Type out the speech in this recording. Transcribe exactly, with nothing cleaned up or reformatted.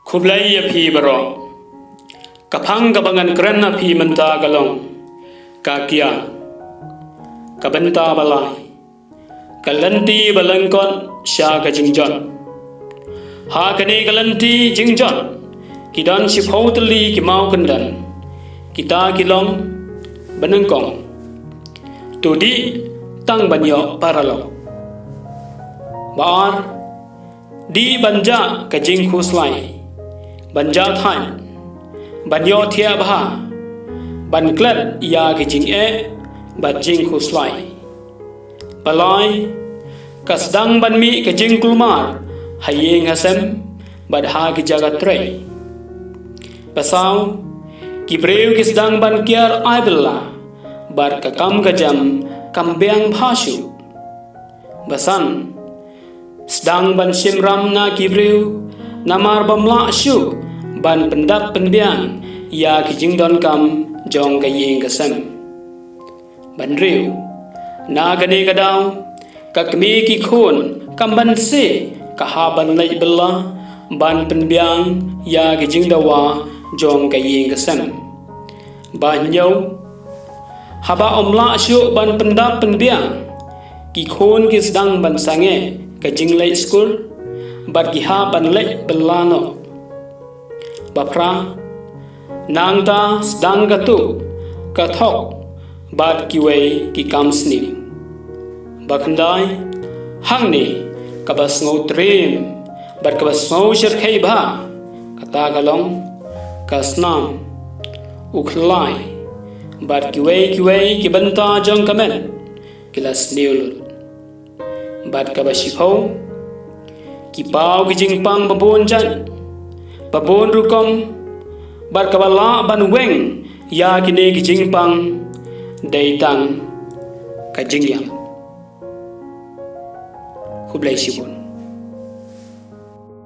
Khublei ïa phi baroh. Ka phang kaba ngan kren ha phi mynta ka long ka kiang, ka bynta ba lai, ka lynti ba lyngkot sha ka jingjot. Ha kane ka lynti jingjot ki don shiphew tylli ki mawkyndon, kita ki long ba nyngkong: to dih tang ban ïoh paralok. Ba ar, dih ban jah ka jingkhuslai, ban jah thait, ban ïohthiah bha, ban klet ïa ka jingeh bad jingkhuslai. Ba lai, ka sdang ban mih ka jingkulmar ha ïing ha sem bad ha ki jaka trei. Ba saw, ki briew ki sdang ban kiar ai bylla bad ka kam ka jam kam biang bha shuh. Ba san, sdang ban shim ram na ki briew namar bym lah shuh ban pyndap pynbiang ïa ki jingdonkam jong ka ïing ka sem. Ba hynriew, na kane ka daw ka kmie ki khun kam banse ka hap ban leit bylla ban pynbiang ïa ki jingdawa jong ka ïing ka sem. Ba hynñiew, haba ym lah shuh ban pyndap pynbiang, ki khun ki sdang ban sangeh ka jingleit skul bad ki hap ban leit bylla noh. Ba phra, nangta sdang ka tuh, ka thok bad kiwei ki kam sniew. Ba khyndai, hangne kaba sngewtriem bad kaba sngewshyrkhei bha, kata ka long ka snam, u khyllai bad kiwei kiwei ki bynta jong ka met ki la sniew lut. Bad kaba shiphew, ki paw ki jingpang ba bun jait, ba bun rukom, bad kaba lah ban weng ïa kine ki jingpang dei tang ka jingïap. Khublei shibun.